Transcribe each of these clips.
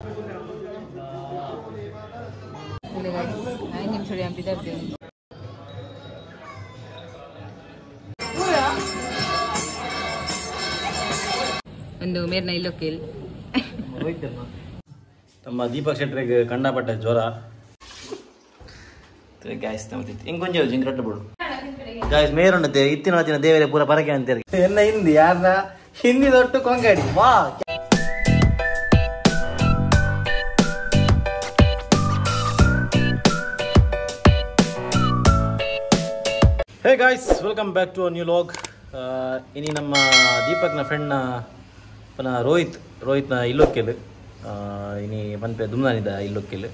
ಒಂದು ಮೇರ್ನ ಇಲ್ಲೊಕ್ಕಿಲ್ ನಮ್ಮ ದೀಪಕ್ ಶೆಟ್ಟರಿಗೆ ಕಂಡಪಟ್ಟೆ ಜ್ವರ. ಗಾಯ್ಸ್ ಇಂಕೊಂಚ ಜಿಂಗ್ರಟ್ಟು ಬಿಡು ಗಾಯ್ಸ್ ಮೇರುಂಡತೆ ಇತ್ತಿನ ಹೊತ್ತಿನ ದೇವರೇ ಪೂರ ಪರಕೆ ಅಂತಾರೆ. ಎನ್ನ ಹಿಂದಿ ಯಾರನ್ನ ಹಿಂದಿ ದೊಡ್ಡ ಕೊಂಗಾಡಿ ವಾ. Hey guys, welcome back to new vlog. ಇನಿ ನಮ್ಮ ದೀಪಕ್ನ ಫ್ರೆಂಡ್ನ ಪನ ರೋಹಿತ್ನ ಇಲ್ಲೊಕ್ಕೆಲ್ ಇನಿ ಪನ್ಪೆ ದುಮ್ನಾನಿದ ಇಲ್ಲೊಕ್ಕೆಲ್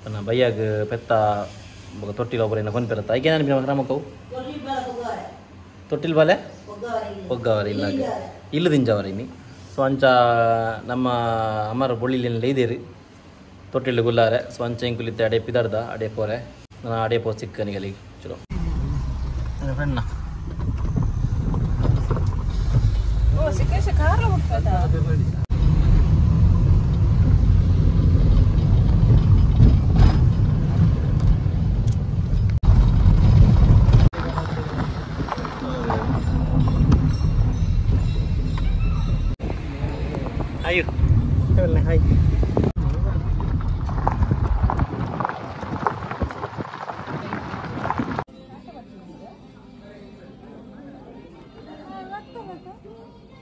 ಪನ ಬಯ್ಯಾಗ ಪೆತ್ತ ತೊಟ್ಟಿಲ್ ಒಬ್ಬರೇನ ಕೊನ್ಪೆರತ್ತ ಐಕೆ ನಾನು ಕ್ರಮಕ್ಕವು ತೊಟ್ಟಿಲ್ ಬಾಲೆ ಒಗ್ಗವರ ಇಲ್ಲಾಗ ಇಲ್ಲು ದಿಂಜವರ ಇನಿ. ಸೊ ಅಂಚ ನಮ್ಮ ಅಮರ ಬೊಳ್ಳಿಲೇನು ಲೈದೇರಿ ತೊಟ್ಟಿಲ್ ಗುಲ್ಲಾರೆ. ಸೊ ಅಂಚ ಇಂಕುಲಿತ್ತೆ ಅಡೆ ಪಿದಾರ್ದ ಅಡೆ ಪೋರೆ ನಾನು ಅಡೆ ಪೋ ಸಿಕ್ಕನಿಗಲಿ ಚಲೋ ಫ್ರೆಂಡ್ನ ಅಯ್ಯೋ ಹಾಯ್.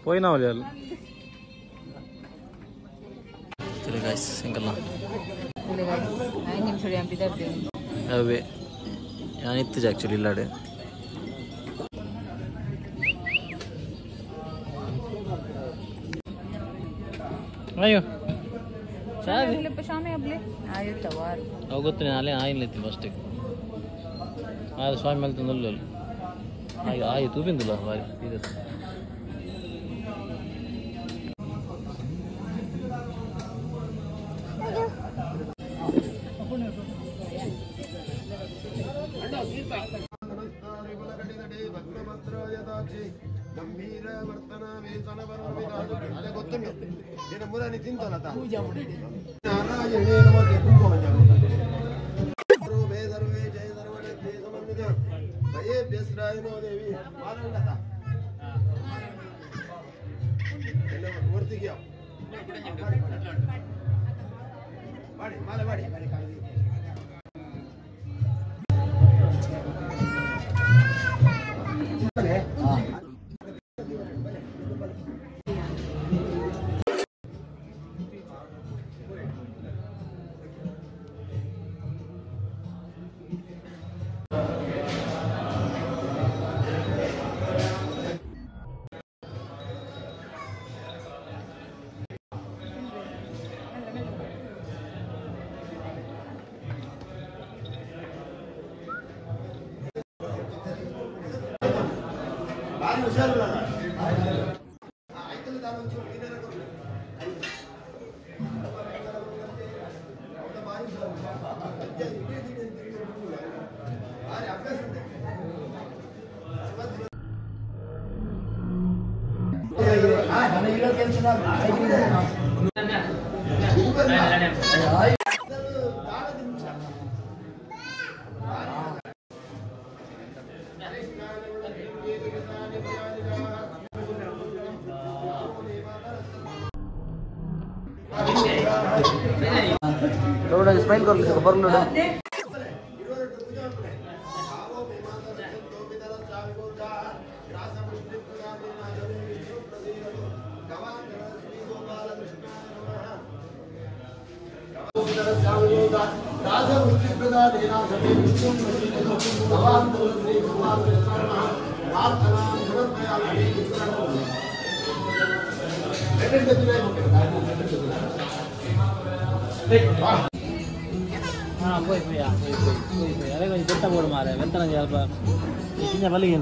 పోయినా వాళ్ళు ಸರಿ ಗಾಯ್ಸ್ ಸಿಂಗಲ್ಲ ಅವೇ ನಾನು ಇತ್ತು ಆ್ಯಕ್ಚುಲಿ ಇಲ್ಲಾಡೆ. ಅಯ್ಯೋ ಅವು ಗೊತ್ತು ಅಲ್ಲೇ ಆಯಿಲ್ ಫಸ್ಟಿಗೆ ಆದ್ರೆ ಸ್ವಾಮಿ ಮೇಲೆ ತಂದಲ್ಲ ಆಯ್ ಆಯ್ ತೂಪಿಂದಿಲ್ಲ ಬಾರಿ ಸೀರಿಯಸ್. ಸ್ಮೈಲ್ ಕೊರ್ಲಿ ಬರ್ಲು. போய் போய் போய் போய் போய் போய் அதே கொஞ்சம் பெத்த போடு மாற வெத்தனை அல்பா சின்ன பள்ளிக்கு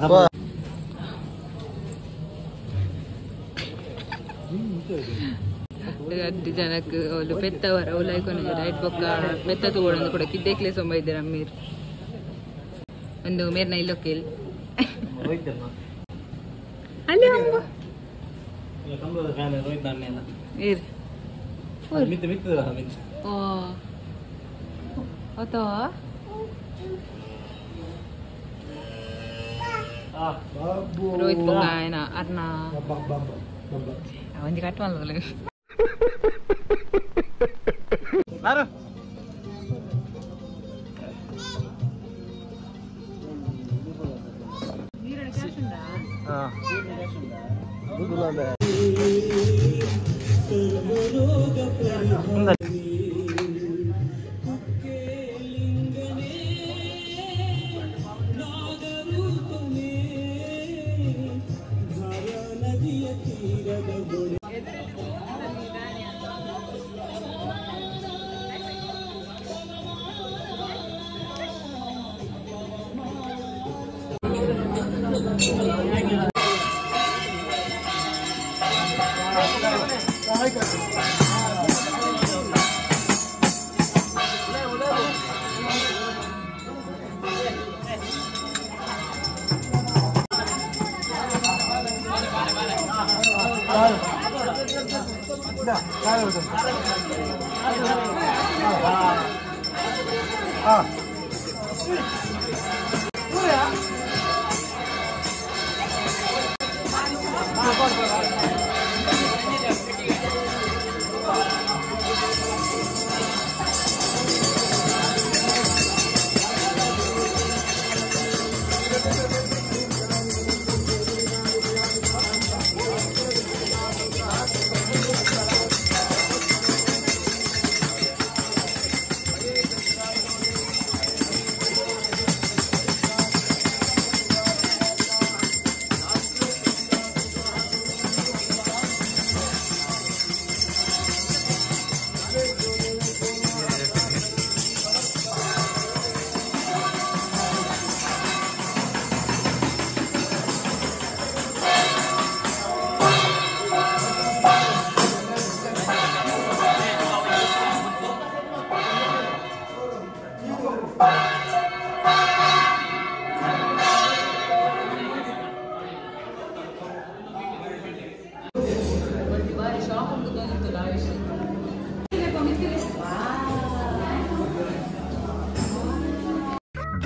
ಅಡ್ಡು ಜನಕ್ಕೆ ಅವಳು ಪೆತ್ತವರ ಅವಳು ಐಕೊನ ರೈಟ್ ಬೊಕ್ಕ ಪೆತ್ತ ತಗೊಳ್ಳೋದು ಕೂಡ ಕಿದ್ದೇಕ್ಲೆ ಸೊಂಬ ಇದ್ದೀರ ಮೇರ್ ಒಂದು ಮೇರ್ನ ಇಲ್ಲೊಕ್ಕಿಲ್ ಅಲ್ಲಿ ಅಂಬ ಏರ್. ಮಿತ್ತು ಮಿತ್ತು ಮಿತ್ತು ಓ ಅಥವಾ ರೋಹಿತ್ ಬೊಕ್ಕ ಅರ್ನ ಒಂಜಿ ಕಟ್ ಮಲ್ಪುಲೆ ನಾರು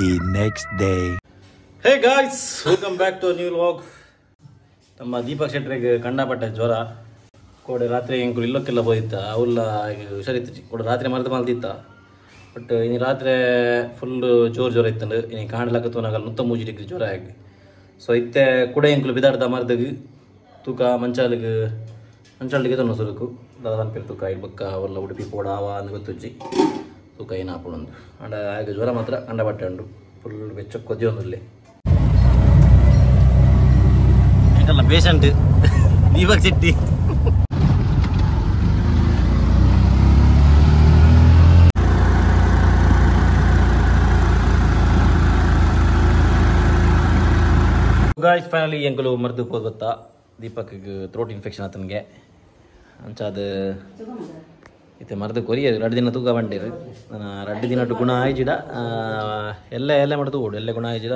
The next day. Hey guys, welcome back to a new vlog. ನಮ್ಮ ದೀಪಕ್ ಶೆಟ್ಟರಿಗೆ ಕಂಡಪಟ್ಟೆ ಜ್ವರ ಕೋಡೆ ರಾತ್ರಿ ಎಂಕುಲು ಇಲ್ಲಕ್ಕೆಲ್ಲ ಪೋಯಿತ್ತ ಅವುಲ್ಲ ಹುಷಾರಿತ್ತು ಕೋಡೆ ರಾತ್ರಿ ಮರದ ಮಲ್ದಿತ್ತ ಬಟ್ ಇನ್ನು ರಾತ್ರಿ ಫುಲ್ ಜೋರು ಜ್ವರ ಇತ್ತಂಡು ಇನ್ನು ಕಾಣಲಕ್ಕ ತೋನಾಗಲ್ಲ 103 ಡಿಗ್ರಿ ಜ್ವರ ಆಗಿ ಸೊ ಇತ್ತೆ ಕುಡೆ ಎಂಕುಲು ಬಿದಾಡ್ದ ಮರದಗ್ ತೂಕ ಮಂಚಾಲಿಗೆ ಮಂಚಾಲಿಗೆ ತನ್ನ ಸುರುಕು ದಾದ ಅನ್ಪಿರ್ ತೂಕ ಇಲ್ಲಿ ಬಕ್ಕ ಅವೆಲ್ಲ ಉಡುಪಿ ಪೋಡಾವ ಅಂದ್ ಗೊತ್ತುಜ್ಜಿ ತೂಕ ಏನು ಹಾಪುಣಂದು ಅಂಡ ಆಗ ಜ್ವರ ಮಾತ್ರ ಕಂಡಪಟ್ಟೆ ಉಂಡು ಫುಲ್ ಬೆಚ್ಚ ಕೊದ್ದಿಯೊಂದುಲ್ಲೆ ಎಂಕಲ್ನ patient Deepak Shetty guys finally ಎಂಕುಲು ಮರ್ದು ಪೋದು ಗೊತ್ತಾ ದೀಪಕ್ ಥ್ರೋಟ್ ಇನ್ಫೆಕ್ಷನ್ ಆತನಿಗೆ ಅಂಚಾದ ಇತ್ತೆ ಮರ್ದು ಕೊರಿಯ 2 ದಿನ ತೂಕ ಬಂಡೇರು ನಾನು 2 ದಿನ ಗುಣ ಆಯ್ಜಿಡ ಎಲ್ಲ ಎಲ್ಲ ಮಾಡಿ ತೂಗೋಡು ಎಲ್ಲ ಗುಣ ಆಯ್ಜಿಡ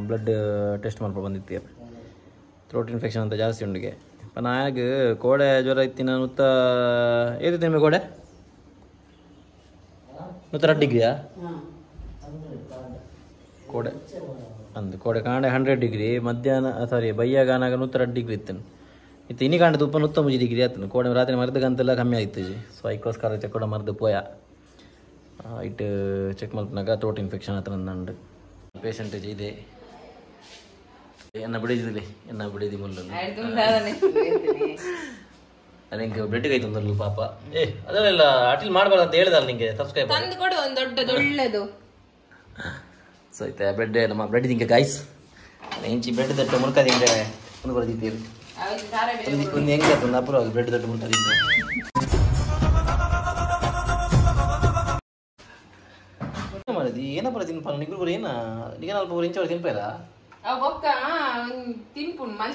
ಬ್ಲಡ್ ಟೆಸ್ಟ್ ಮಾಡ್ಕೊಂಡು ಬಂದಿತ್ತು ಥ್ರೋಟ್ ಇನ್ಫೆಕ್ಷನ್ ಅಂತ ಜಾಸ್ತಿ ಉಂಡಿಗೆ ನಾಯಾಗ ಕೋಡೆ ಜ್ವರ ಇತ್ತಿ ನಾನು ಉತ್ತ ಏದಿತ್ತು ನಿಮಗೆ ಕೋಡೆ 102 ಡಿಗ್ರಿಯಾ ಕೋಡೆ ಅಂದು ಕೋಡೆ ಕಾಂಡೆ 100 ಡಿಗ್ರಿ ಮಧ್ಯಾಹ್ನ ಸಾರಿ ಬಯ್ಯಾಗ ಆನಾಗ 102 ಡಿಗ್ರಿ ಇತ್ತು ಇತ್ತು ಇನಿ ಕಾಂಡೆ ತುಪ್ಪ 103 ಡಿಗ್ರಿ ಆಯ್ತು ಕೋಡೆ ರಾತ್ರಿ ಮರ್ದಗಂತೆಲ್ಲ ಕಮ್ಮಿ ಆಯ್ತು ಸೊ ಅದಕ್ಕೋಸ್ಕರ ಚೆಕ್ ಮರ್ದು ಪೋಯ ಇಟ್ಟು ಚೆಕ್ ಮಲ್ಪನಾಗ ಥ್ರೋಟ್ ಇನ್ಫೆಕ್ಷನ್ ಹತ್ರ ನಂದು ಪೇಷಂಟ್ ಇದೆ ಎನ್ನ ಬಿಡಿದಿಲ್ಲ ಎನ್ನ ಬಿಡಿದಿ ಮುಲ್ಲು ನಿಂಗೆ ಬ್ರೆಡ್ ಕೈ ತಂದಲ್ಲ ಪಾಪ ಏ ಅದೆಲ್ಲ ಅಟಿಲ್ ಮಾಡಬಾರ್ದು ಅಂತ ಹೇಳಿದಲ್ಲ ನಿಂಗೆ ಸಬ್ಸ್ಕ್ರೈಬ್ ತಂದು ಕೊಡು ಒಂದು ದೊಡ್ಡದು ಒಳ್ಳೆದು ಸೊ ಆಯ್ತಾ ಬ್ರೆಡ್ ನಮ್ಮ ಬ್ರೆಡ್ ತಿಂಕೆ ಗಾಯ್ಸ್ ಇಂಚಿ ಬ್ರೆಡ್ ದಟ್ಟ ಮುಲ್ಕ ತಿಂಗೆ ಒಂದು ಬರೆದಿದ್ದೀರಿ ಒಂದು ಹೆಂಗೆ ಒಂದು ಅಪೂರ್ವ ಬ್ರೆಡ್ ದಟ್ಟ ಮುಲ್ಕ ತಿಂತೆ ಮಾಡಿದ್ವಿ ಏನಪ್ಪ ತಿನ್ಪ ನಿಗ್ರು ಏನ ನಿಗನ ಅಲ್ಪ ಇಂಚ ತಿನ್ಪೇರ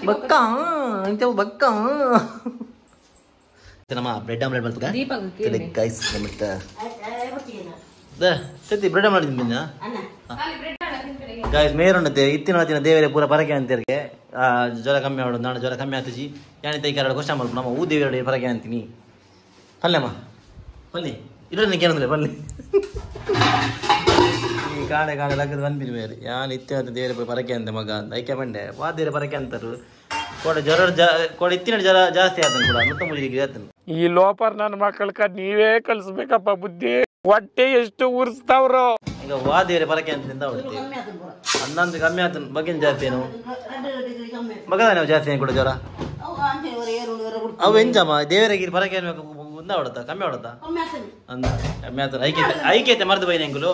ಬಕ್ಕ ಇಂಚ ಬಕ್ಕ ನಮ್ಮ ಬ್ರೆಡ್ ಆಮ್ಲೆಟ್ ಮಲ್ಪಕ ಗೈಸ್ ನಮ್ಮ ಸತಿ ಬ್ರೆಡ್ ಆಮ್ಲೆಟ್ ತಿಂದಿನ ಗಾಯ್ಸ್ ಮೇರುಂಡತೆ ಇತ್ತಿನ ತಿನ್ನ ದೇವರೇ ಪೂರ ಪರಕೆ ಅಂತೇರಿಗೆ ಜ್ವರ ಕಮ್ಮಿ ಆಡೋದು ನಾನು ಜ್ವರ ಕಮ್ಮಿ ಆಗ್ತಜಿ ಯಾನಿ ತೈಕ ಎರಡು ಕ್ವಶನ್ ಮಲ್ಪ ನಮ್ಮ ಊ ದೇವರ ಪರಕೆ ಅಂತೀನಿ ಅಲ್ಲಮ್ಮ ಬನ್ನಿ ಇದನ್ನ ಏನಂದ್ರೆ ಬನ್ನಿ ಈ ಕಾಣೆ ಕಾಣೆ ಲಗ್ಗದ ಬಂದಿರಿ ಬೇರೆ ಯಾನ್ ಇತ್ತೆ ಅಂತ ದೇವರ ಪರಕೆ ಅಂತೆ ಮಗ ಐಕೆ ಬಂಡೆ ವಾ ದೇವರ ಪರಕೆ ಅಂತಾರು ಕೋಡ ಜ್ವರ ಕೋಡ ಇತ್ತಿನ ಜ್ವರ ಜಾಸ್ತಿ ಆತನು ಕೂಡ ಮತ್ತೆ ಮುಜಿಗೆ ಆತನು. ಈ ಲೋಪರ್ ನನ್ನ ಮಕ್ಕಳಕ ನೀವೇ ಕಲಿಸ್ಬೇಕಪ್ಪ ಬುದ್ಧಿ, ಹೊಟ್ಟೆ ಎಷ್ಟು ಉರ್ಸ್ತಾವ್ರೋ. ಈಗ ವಾ ದೇವರ ಪರಕೆ ಅಂತ ಅಂದಂದು ಕಮ್ಮಿ ಆತನು ಬಗ್ಗಿನ ಜಾಸ್ತಿ ಏನು ಮಗದ ನಾವು ಜಾಸ್ತಿ ಏನು ಕೂಡ ಜ್ವರ ಅವು ಎಂಜಮ್ಮ ದೇವರಿಗೆ ಪರಕೆ ಅನ್ಬೇಕು ಒಂದ ಹೊಡತ ಕಮ್ಮಿ ಹೊಡತ ಅಂದ ಕಮ್ಮಿ ಆತನ ಐಕ್ಯತೆ ಐಕ್ಯತೆ ಮರ್ದು ಬೈನ ಹೆಂಗುಲು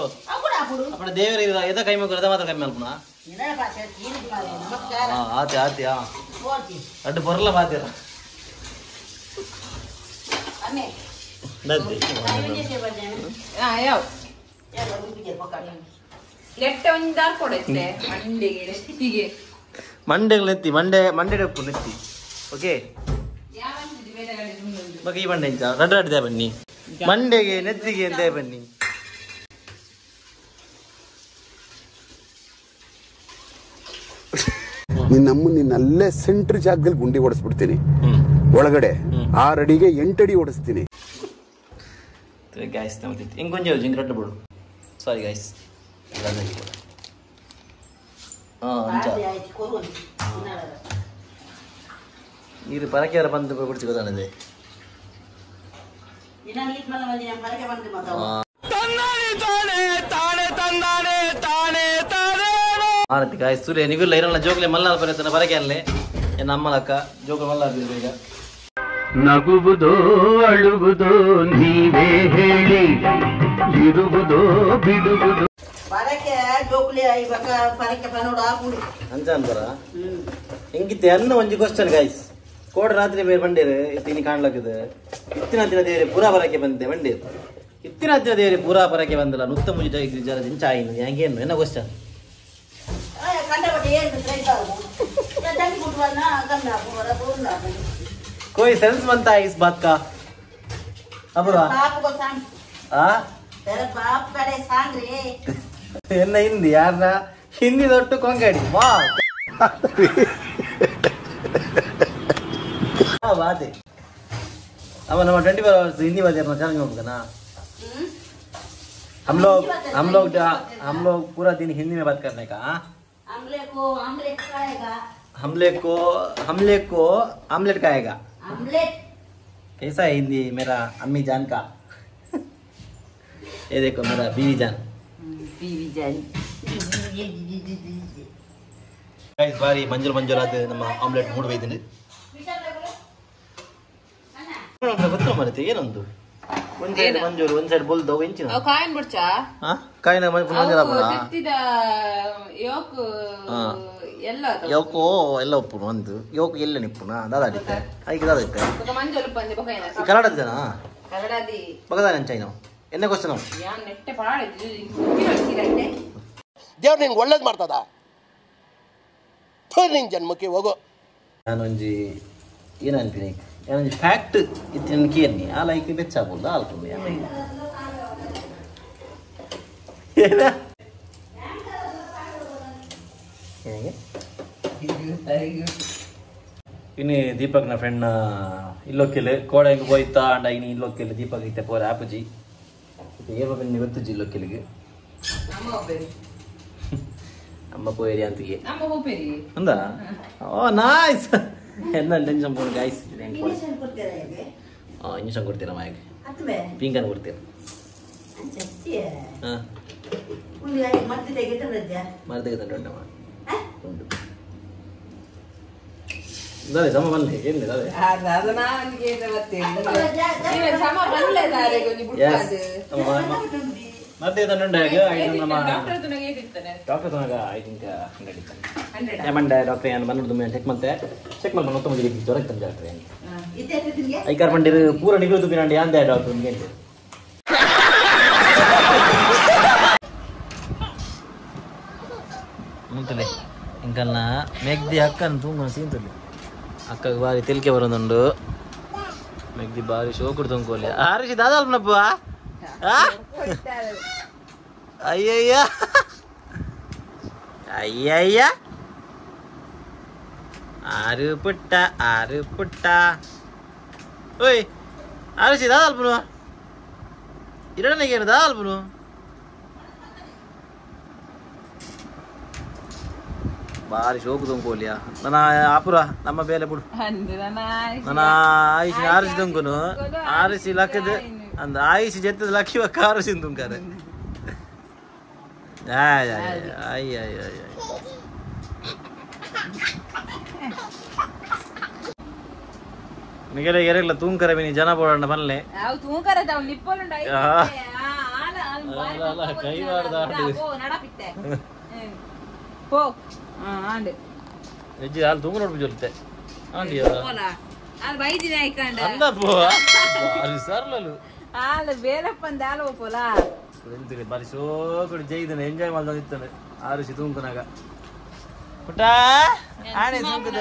ಅಪ್ಪಣ ದೇವರಿಗೆ ಎದ ಕೈ ಮಗು ಅದ ಮಾತ್ರ ಕಮ್ಮಿ ಅಲ್ಪನ ಆತೆ ಆತೆ ಅಡ್ಡು ಬರಲ್ಲ ಬಾತೀರ ಮಂಡೆಗಳು ನೆತ್ತಿ ಮಂಡೆ ಮಂಡೆ ಉಪ್ಪು ನೆತ್ತಿ ಓಕೆ ಬಗ್ಗಿ ಈ ಬಂಡೆ ಇಂಚ ರಡ್ಡು ರಡ್ಡೆ ಬನ್ನಿ ಮಂಡೆಗೆ ನೆತ್ತಿಗೆ ಅಂತ ಬನ್ನಿ. ನಿನ್ನಮ್ಮ ನಿನ್ನಲ್ಲೇ ಸೆಂಟ್ರ್ ಜಾಗದಲ್ಲಿ ಗುಂಡಿ ಹೊಡೆಸ್ಬಿಡ್ತೀನಿ, ಒಳಗಡೆ 6 ಅಡಿಗೆ 8 ಅಡಿ ಹೊಡೆಸ್ತೀನಿ. ಗಾಯ್ಸ್ ಹಿಂಗೊಂಜೆ ಹಿಂಗೆ ರಡ್ಡು ಬಿಡು ಸಾರಿ ಗಾಯ್ಸ್ ನೀರು ಪರಕೆಯರ ಬಂದು ಬಿಡಿಸಿ ಗೊತ್ತಾನದೆ. ಆರತಿ ಗಾಯ್ಸ್ ಸೂರ್ಯ ನಿಗುಲ್ಲ ಇರಲ್ಲ ಜೋಗ್ಲೆ ಮಲ್ನಾಲ್ ಪರತನ ಪರಕೆ ಅಲ್ಲೇ ಎನ್ನ ಅಮ್ಮಲಕ್ಕ ಜೋಗ್ಲೆ ಮಲ್ನಾಲ್ ಈಗ. ನಗುವುದೋ ಅಳುವುದೋ ನೀವೇ ಹೇಳಿ, ಇರುವುದೋ ಬಿಡುವುದೋ ಅಂಚಾನ್ಬರ ಹೆಂಗಿತ್ತೆ ಅನ್ನ ಒಂಜಿ ಕ್ವಶನ್ ಗಾಯ್ಸ್. ಕೋಡ ರಾತ್ರಿ ಬೇರೆ ಬಂಡೇರು ಇತ್ತಿನಿ ಕಾಣ್ಲಾಗದು ಇತ್ತಿನ ದಿನ ದೇವರೆ ಪೂರಾ ಬರಕ್ಕೆ ಬಂದೆ ಬಂಡೇರು ಇತ್ತಿನ ದಿನ ದೇವರೆ ಪೂರಾ ಬರಕ್ಕೆ ಬಂದಲ್ಲ ನುತ್ತ ಮುಜಿ ಜನ ಜಿಂಚಾಯಿನು ಹೆಂಗೇನು ಎನ್ನ ಕ್ವಶನ್. कोई सेंस बनता है इस बात का अबुरा आ तेरे बाप कड़े सांग रे என்ன ஹிந்தி யாரா ஹிந்தி தொட்டு கொங்கடி வா बात है. अब நம்ம 24 आवर्स हिंदी बात करना चैलेंज होगा ना. हम लोग पूरा दिन हिंदी में बात करने का. हमले को आमलेट खाएगा, हमले को आमलेट खाएगा. आमलेट कैसा है हिंदी मेरा अम्मी जान का? ये देखो मेरा बीवी जान, बीवी जान. गाइस बारी मंजुल मंजुल आद ನಮ್ಮ ಆಮ್ಲೆಟ್ ಮೂಡ್ ಬೈದಿನಿ ಗೊತ್ತು ಮರತೆ ಏನೊಂದು ಒಂದ್ ಸೈಡ್ ಮಂಜೂರು ಒಂದ್ ಸೈಡ್ ಬೊಲ್ದು ಇಂಚಿನ ಅವು ಕಾಯಿನ್ ಬಿಡ್ಚಾ ಹಾ ಕಾಯಿನ ಮಂಜೂರು ಆಪುನ ತೆತ್ತಿದ ಯೋಕ್ ಎಲ್ಲ ಯೋಕು ಎಲ್ಲ ಉಪ್ಪುನು ಒಂದು ಯೋಕು ಎಲ್ಲ ನಿಪ್ಪುನ ದಾದಾ ಅಡಿತೆ ಐಕೆ ದಾದಾ ಇತ್ತೆ ಬೊಕ ಮಂಜೂರು ಪಂದೆ ಬೊಕ ಏನ ಕನ್ನಡದ ಜನ ಕನ್ನಡದಿ ಬಗದ ನಂಚೈನೋ ಎನ್ನ ಕ್ವಶನ್ ಯಾನ್ ನೆಟ್ಟೆ ಪಾಡಿದ್ದು ದೇವ್ರು ನಿಂಗೆ ಒಳ್ಳೇದು ಮಾಡ್ತದ ನಿನ್ ಜನ್ಮಕ್ಕೆ ಹೋಗೋ. ನಾನೊಂಜಿ ಏನನ್ಪಿನಿ ಏನೊಂಜಿ ಫ್ಯಾಕ್ಟ್ ಇತ್ತಿನ ಕೇರ್ನಿ ಆ ಲೈಕ್ ಬೆಚ್ಚಾಬೋದು ಆಲ್ಪುಂಡು ಏನ ಹೇಗೆ ಇನ್ನು ದೀಪಕ್ನ ಫ್ರೆಂಡ್ನ ಇಲ್ಲೊಕ್ಕೆಲೆ ಕೋಡ ಹೆಂಗೆ ಹೋಯ್ತಾ ಅಂಡ ಇನ್ನು ಇಲ್ಲೊಕ್ಕೆಲೆ ದೀಪಕ್ ಇತ್ತೆ ಪೋರೆ ಆಪುಜಿ ಏಪ ಬೆನ್ನಿ ಗೊತ್ತುಜಿ ಇಲ್ಲೊಕ್ಕೆಲಿಗೆ ಅಮ್ಮ ಪೋಯರಿ ಅಂತಿಗೆ ಅಂದ ಓ ನೈಸ್ ಎನ್ನ ಟೆನ್ಷನ್ ಪೋಣ ಗಾಯ್ಸ್. ಇಂಜೆಕ್ಷನ್ ಕೊಡ್ತೀರಾ ಮಾಯಗೆ ಪಿಂಕನ್ ಕೊಡ್ತೀರಾ? ಹಾಂ ಮರ್ದಿಗೆ ತಂಡ ಉಂಟು ದಾದೆ ಸಮ ಬನ್ನಿ ಏನಿದೆ ದಾದೆ ಮರ್ದಿಗೆ ತಂಡ ನಮ್ಮ ಡಾಕ್ಟರ್ ತನಕ I think 100 ಇತ್ತು. ಏಮಂಡ ಡಾಕ್ಟರ್ ಏನು ಬಂದು ಚೆಕ್ ಮತ್ತೆ ಚೆಕ್ ಮಾಡಿ ಮೊತ್ತ ಮುಂದೆ ಜ್ವರ ಇತ್ತು ಡಾಕ್ಟರ್ ಏನು ಐಕಾರ್ ಬಂಡಿರು ಪೂರ ನಿಗುಳು ತುಪ್ಪಿನಂಡಿ ಅಂದೆ ಡಾಕ್ಟರ್ ನಿಮಗೆ ಹೇಳ್ತೀರಿ. ಮುಂತಲೆ ಇಂಕಲ್ನ ಮೆಗ್ದಿ ಅಕ್ಕನ ತೂಂಗುನ ಸೀಂತುಲಿ ಅಕ್ಕಗೆ ಬಾರಿ ತೆಲಿಕೆ ಬರೋದುಂಡು ಮೆಗ್ದಿ ಬಾರಿ ಶೋಕುಡು ತುಂಕೋಲಿ ಆರಿಸಿ ದಾದ ಅಲ್ಪನಪ್ಪ ಅಯ್ಯಯ್ಯ ಅಯ್ಯಯ್ಯ ಆರು ಪುಟ್ಟ ಆರು ಪುಟ್ಟ ಓಯ್ ಆರಿಸಿ ದಾದ ಅಲ್ಪನು ಇರಡನೆಗೆ ಏನದ ಅಲ್ಪನು ಬಾರಿ ಶೋಕು ತುಂಬೋಲಿಯ ನನ್ನ ಆಪುರ ನಮ್ಮ ಬೇಲೆ ಬಿಡು. ನನ್ನ ಆಯುಷ್ ಆರಿಸಿ ತುಂಕುನು ಆರಿಸಿ ಲಕ್ಕದ ಅಂದ ಆಯುಷ್ ಜೆತ್ತದ ಲಕ್ಕಿ ಒಕ್ಕ ಆರಿಸಿ ತುಂಕಾರೆ. ಆಯ್ ಆಯ್ ಆಯ್ ಆಯ್ ನಿಗೆಲ್ಲ ಎರೆಗ್ಲ ತೂಂಕರ ಮಿನಿ ಜನ ಬೋಡಣ್ಣ ಬನ್ಲೆ. ಕೈ ಬಾರ್ದ ಹೆಜ್ಜೆ ಅಲ್ಲಿ ತೂಂಗ ನೋಡ್ಬಿ ಜೊಲ್ತೆ ಆಂಡಿ ಅಂದಪ್ಪ ಬಾರಿ ಸರ್ಲಲು ಎಂತಿಲ್ಲ ಬಾರಿ ಸೋಕುಡು ಜೈದನೆ ಎಂಜಾಯ್ ಮಾಡ್ದ ಇತ್ತಾನೆ ಆರಿಸಿ ತೂಂಕನಾಗ ಪುಟ್ಟ ಆಣೆ ತೂಂಕದ.